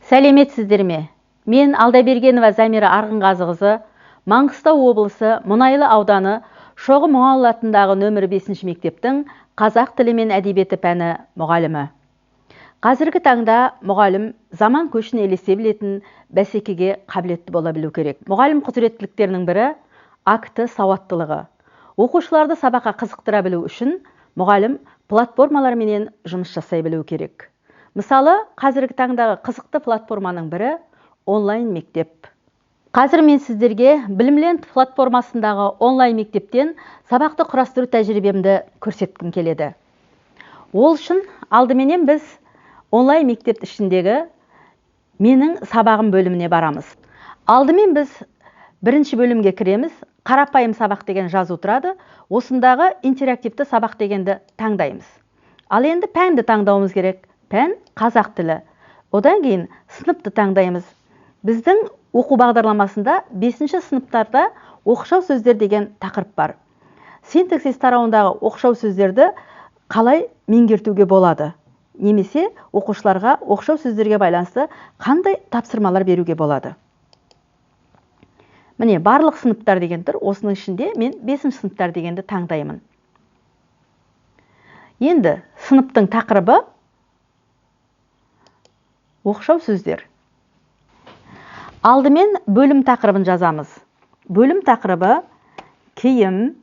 Сәлеметсіздер ме? Мен Алдабергенова Замира Арғынғазықызы, Маңғыстау облысы Мұнайлы ауданы Шоғы Мұңалұлы атындағы нөмірі 5 мектептің қазақ тілі мен әдебиеті пәні мұғалімі. Қазіргі таңда мұғалім заман көшін елесе білетін, бәсекеге қабілетті бола білу керек. Мұғалім құзыреттіліктерінің бірі акті сауаттылығы. Оқушыларды сабаққа қызықтыра білу үшін мұғалім платформалар менен жұмыс жасай білу керек. Мысалы, қазіргі таңдағы қызықты платформаның бірі онлайн мектеп. Қазір мен сіздерге Білімленд платформасындағы онлайн мектептен сабақты құрастыру тәжірибемді көрсеткім келеді. Ол үшін алдыменен біз онлайн мектеп ішіндегі менің сабағым бөліміне барамыз. Алдымен біз бірінші бөлімге кіреміз. Қарапайым сабақ деген жазу тұрады. Осындағы интерактивті сабақ дегенді таңдаймыз. Ал енді пәнді таңдауымыз керек. Пән қазақ тілі. Одан кейін сыныпты таңдаймыз. Біздің оқу бағдарламасында 5 сыныптарда оқшау сөздер деген тақырып бар. Синтаксис тарауындағы оқшау сөздерді қалай меңгертуге болады? Немесе оқушыларға оқшау сөздерге байланысты қандай тапсырмалар беруге болады? Міне, барлық сыныптар деген тұр. Осының ішінде мен 5 сыныптар дегенді таңдаймын. Енді сыныптың тақырыбы оқшау сөздер. Алдымен бөлім тақырыбын жазамыз. Бөлім тақырыбы киім,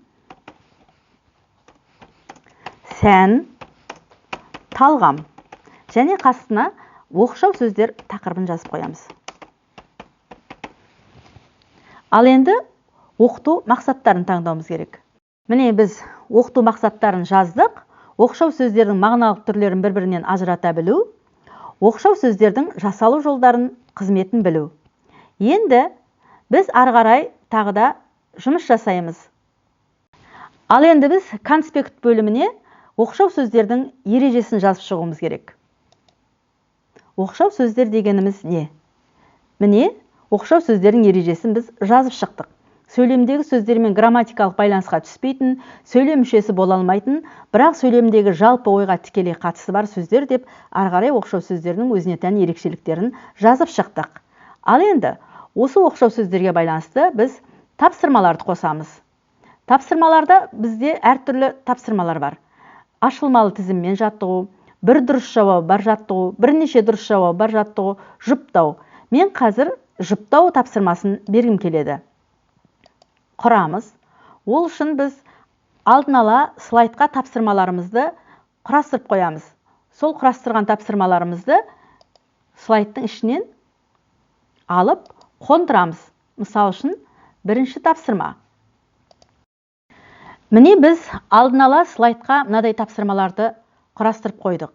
сән, талғам және қасына оқшау сөздер тақырыбын жазып қоямыз. Ал енді оқыту мақсаттарын таңдауымыз керек. Міне, біз оқыту мақсаттарын жаздық. Оқшау сөздердің мағыналық түрлерін бір-бірінен ажырата білу, оқшау сөздердің жасалу жолдарын, қызметін білу. Енді біз ары қарай тағы да жұмыс жасаймыз. Ал енді біз конспект бөліміне оқшау сөздердің ережесін жазып шығуымыз керек. Оқшау сөздер дегеніміз не? Міне, оқшау сөздердің ережесін біз жазып шықтық. Сөйлемдегі сөздермен грамматикалық байланысқа түспейтін, сөйлем мүшесі бола алмайтын, бірақ сөйлемдегі жалпы ойға тікелей қатысы бар сөздер деп ары қарай оқшау сөздердің өзіне тән ерекшеліктерін жазып шықтық. Ал енді осы оқшау сөздерге байланысты біз тапсырмаларды қосамыз. Тапсырмаларда бізде әртүрлі тапсырмалар бар. Ашылмалы тізіммен жаттығу, бір дұрыс жауабы бар жаттығу, бірнеше дұрыс жауабы бар жаттығу, жұптау. Мен қазір жұптау тапсырмасын бергім келеді. Құрамыз. Ол үшін біз алдын ала слайдқа тапсырмаларымызды құрастырып қоямыз. Сол құрастырған тапсырмаларымызды слайдтың ішінен алып қондырамыз. Мысал үшін, бірінші тапсырма. Міне, біз алдын ала слайдқа мынадай тапсырмаларды құрастырып қойдық.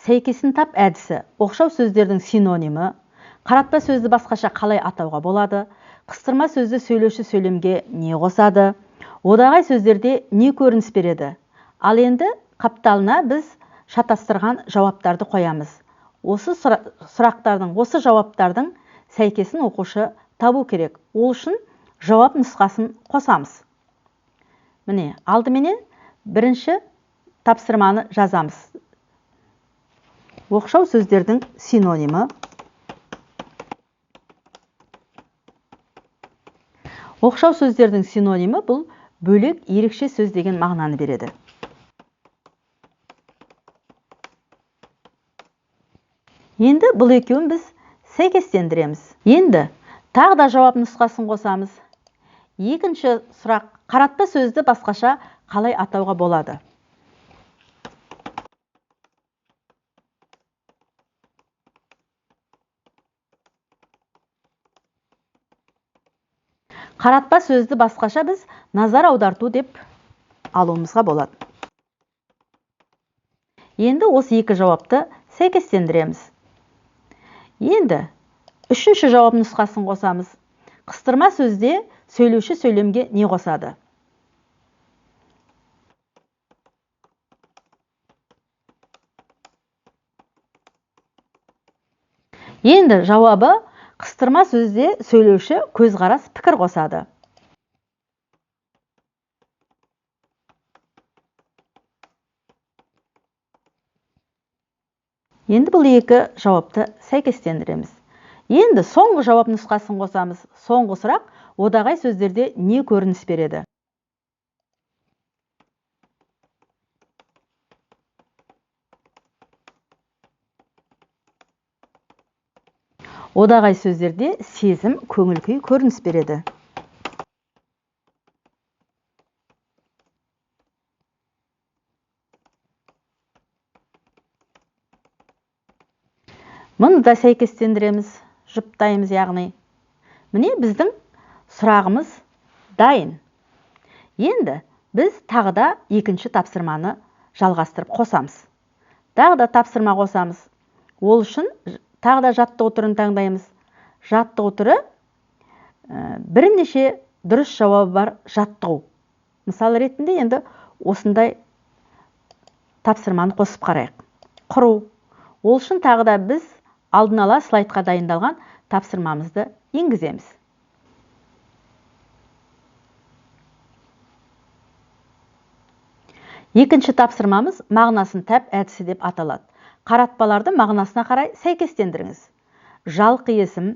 Сәйкесін тап әдісі, оқшау сөздердің синонимі, қаратпа сөзді басқаша қалай атауға болады, қыстырма сөзді сөйлеуші сөйлемге не қосады, одағай сөздерде не көрініс береді. Ал енді қапталына біз шатастырған жауаптарды қоямыз. Осы сұрақтардың, осы жауаптардың сәйкесін оқушы табу керек. Ол үшін жауап нұсқасын қосамыз. Міне, алдыменен бірінші тапсырманы жазамыз. Оқшау сөздердің синонимі. Оқшау сөздердің синонимі бұл бөлек ерекше сөз деген мағынаны береді. Енді бұл екеуін біз сәйкестендіреміз. Енді тағы да жауап нұсқасын қосамыз. Екінші сұрақ, қаратпа сөзді басқаша қалай атауға болады? Қаратпа сөзді басқаша біз назар аударту деп алуымызға болады. Енді осы екі жауапты сәйкестендіреміз. Енді үшінші жауап нұсқасын қосамыз. Қыстырма сөзде сөйлеуші сөйлемге не қосады? Енді жауабы қыстырма сөзде сөйлеуші көзқарас пікір қосады. Енді бұл екі жауапты сәйкестендіреміз. Енді соңғы жауап нұсқасын қосамыз. Соңғы сұрақ одағай сөздерде не көрініс береді? Одағай сөздерде сезім, көңіл күй көрініс береді. Мұны да сәйкестендіреміз, жұптаймыз яғни. Міне біздің сұрағымыз дайын. Енді біз тағы да екінші тапсырманы жалғастырып қосамыз. Тағы да тапсырма қосамыз. Ол үшін тағы да жаттығу түрін таңдаймыз. Жаттығу түрі бірнеше дұрыс жауабы бар жаттығу. Мысал ретінде енді осындай тапсырманы қосып қарайық. Құру. Ол үшін тағы да біз алдын ала слайдқа дайындалған тапсырмамызды енгіземіз. Екінші тапсырмамыз мағынасын тап әдісі деп аталады. Қаратпаларды мағынасына қарай сәйкестендіріңіз. Жалқы есім,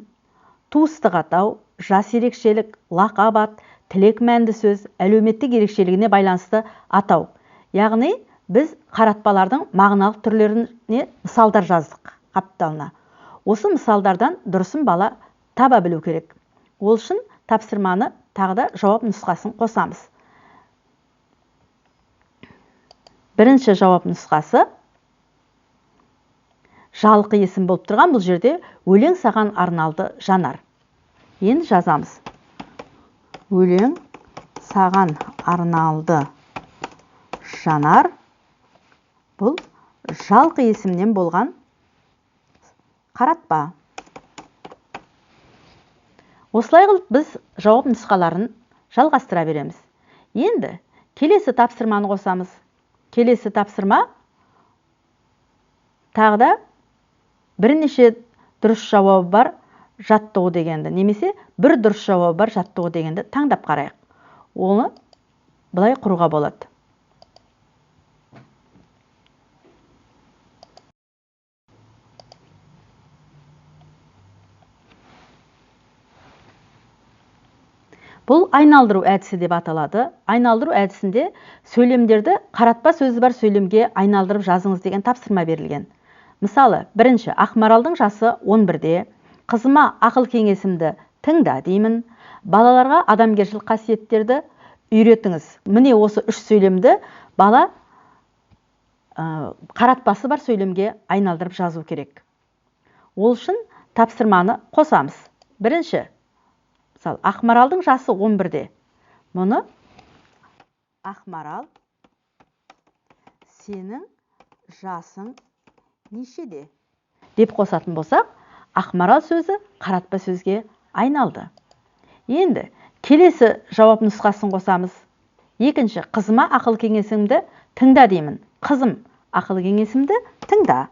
туыстық атау, жас ерекшелік, лақап ат, тілек мәнді сөз, әлеуметтік ерекшелігіне байланысты атау. Яғни біз қаратпалардың мағыналық түрлеріне мысалдар жаздық қапталына. Осы мысалдардан дұрысын бала таба білу керек. Ол үшін тапсырманы тағы да жауап нұсқасын қосамыз. Бірінші жауап нұсқасы жалқы есім болып тұрған бұл жерде өлең саған арналды Жанар. Енді жазамыз. Өлең саған арналды Жанар. Бұл жалқы есімнен болған қаратпа. Осылай қылып біз жауап нұсқаларын жалғастыра береміз. Енді келесі тапсырманы қосамыз. Келесі тапсырма тағы да бірнеше дұрыс жауабы бар жаттығу дегенді, немесе бір дұрыс жауабы бар жаттығу дегенді таңдап қарайық. Оны былай құруға болады. Бұл айналдыру әдісі деп аталады. Айналдыру әдісінде сөйлемдерді қаратпа сөзі бар сөйлемге айналдырып жазыңыз деген тапсырма берілген. Мысалы, бірінші, Ақмаралдың жасы 11-де, қызыма ақыл кеңесімді тыңда деймін, балаларға адамгершілік қасиеттерді үйретіңіз. Міне осы үш сөйлемді бала қаратпасы бар сөйлемге айналдырып жазу керек. Ол үшін тапсырманы қосамыз. Бірінші, мысалы, Ақмаралдың жасы 11-де. Мұны Ақмарал, сенің жасың нешеде деп қосатын болсақ, Ақмарал сөзі қаратпа сөзге айналды. Енді келесі жауап нұсқасын қосамыз. Екінші, қызыма ақыл кеңесімді тыңда деймін. Қызым, ақыл кеңесімді тыңда.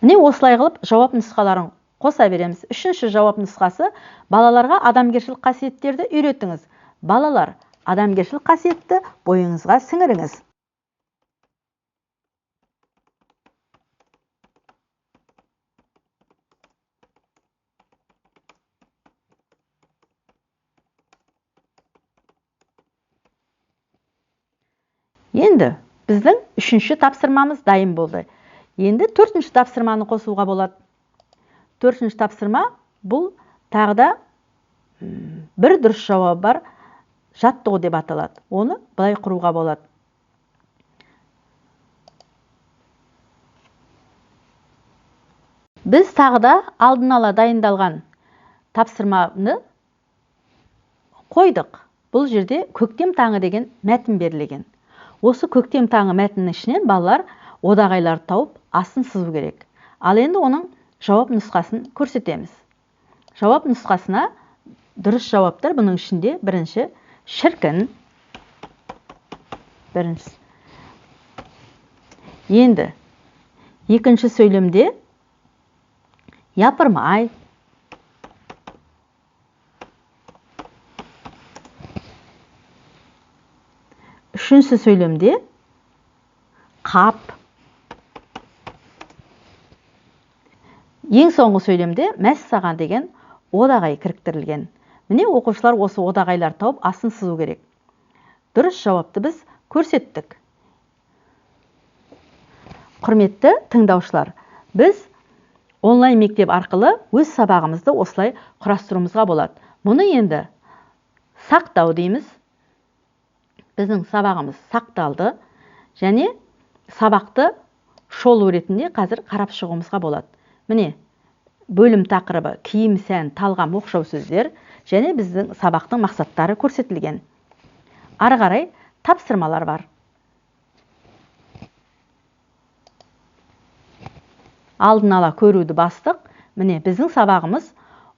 Міне осылай қылып жауап нұсқаларын қоса береміз. Үшінші жауап нұсқасы балаларға адамгершілік қасиеттерді үйретіңіз. Балалар, адамгершілік қасиетті бойыңызға сіңіріңіз. Енді біздің үшінші тапсырмамыз дайын болды. Енді төртінші тапсырманы қосуға болады. Төртінші тапсырма бұл тағы да бір дұрыс жауабы бар жаттығу деп аталады. Оны былай құруға болады. Біз тағы да алдын ала дайындалған тапсырманы қойдық. Бұл жерде көктем таңы деген мәтін берілген. Осы көктем таңы мәтінінің ішінен балалар одағайларды тауып астын сызу керек. Ал енді оның жауап нұсқасын көрсетеміз. Жауап нұсқасына дұрыс жауаптар бұның ішінде бірінші шіркін, бірінші. Енді екінші сөйлемде япырмай, үшінші сөйлемде Қап. Ең соңғы сөйлемде мәссаған деген одағай кіріктірілген. Міне, оқушылар осы одағайлар тауып астын сызу керек. Дұрыс жауапты біз көрсеттік. Құрметті тыңдаушылар, біз онлайн мектеп арқылы өз сабағымызды осылай құрастыруымызға болады. Мұны енді сақтау дейміз. Біздің сабағымыз сақталды және сабақты шолу ретінде қазір қарап шығуымызға болады. Міне, бөлім тақырыбы киім, сән, талғам, оқшау сөздер және біздің сабақтың мақсаттары көрсетілген. Ары қарай тапсырмалар бар. Алдын ала көруді бастық. Міне, біздің сабағымыз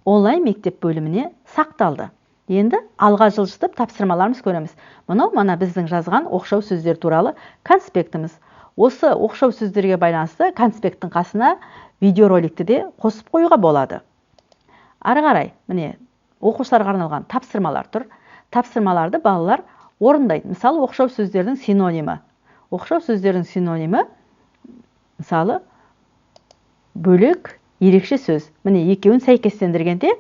онлайн мектеп бөліміне сақталды. Енді алға жылжытып тапсырмаларымыз көреміз. Мынау мана біздің жазған оқшау сөздер туралы конспектіміз. Осы оқшау сөздерге байланысты конспекттің қасына видеороликті де қосып қоюға болады. Ары қарай, міне, оқушыларға арналған тапсырмалар тұр. Тапсырмаларды балалар орындайды. Мысалы, оқшау сөздердің синонимі. Оқшау сөздердің синонимі, мысалы, бөлек, ерекше сөз. Міне, екеуін сәйкестендіргенде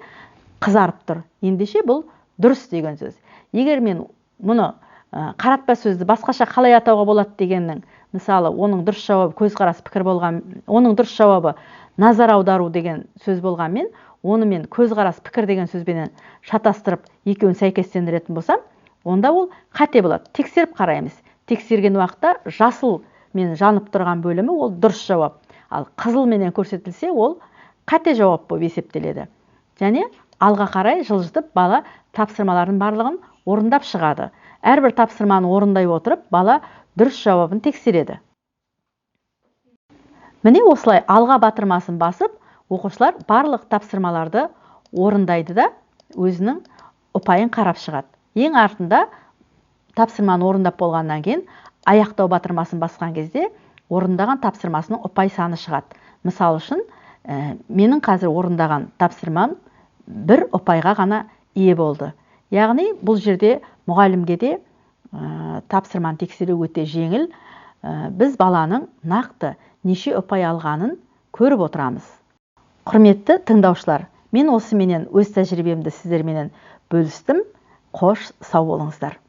қызарып тұр. Ендеше бұл дұрыс деген сөз. Егер мен мұны қаратпа сөзді басқаша қалай атауға болады дегеннің, мысалы, оның дұрыс жауабы көзқарас пікір болған, оның дұрыс жауабы назар аудару деген сөз болғанмен, оны мен көзқарас пікір деген сөзбенен шатастырып екеуін сәйкестендіретін болсам, онда ол қате болады. Тексеріп қараймыз. Тексерген уақытта жасыл мен жанып тұрған бөлімі ол дұрыс жауап. Ал қызыл менен көрсетілсе, ол қате жауап болып есептеледі. Және алға қарай жылжытып бала тапсырмалардың барлығын орындап шығады. Әрбір тапсырманы орындай отырып, бала дұрыс жауабын тексереді. Міне, осылай алға батырмасын басып, оқушылар барлық тапсырмаларды орындайды да өзінің ұпайын қарап шығады. Ең артында тапсырманы орындап болғаннан кейін аяқтау батырмасын басқан кезде орындаған тапсырмасының ұпай саны шығады. Мысал үшін, менің қазір орындаған тапсырмам бір ұпайға ғана ие болды. Яғни бұл жерде мұғалімге де тапсырманы тексеру өте жеңіл. Біз баланың нақты неше ұпай алғанын көріп отырамыз. Құрметті тыңдаушылар, мен осыменен өз тәжірибемді сіздерменен бөлістім. Қош, сау болыңыздар.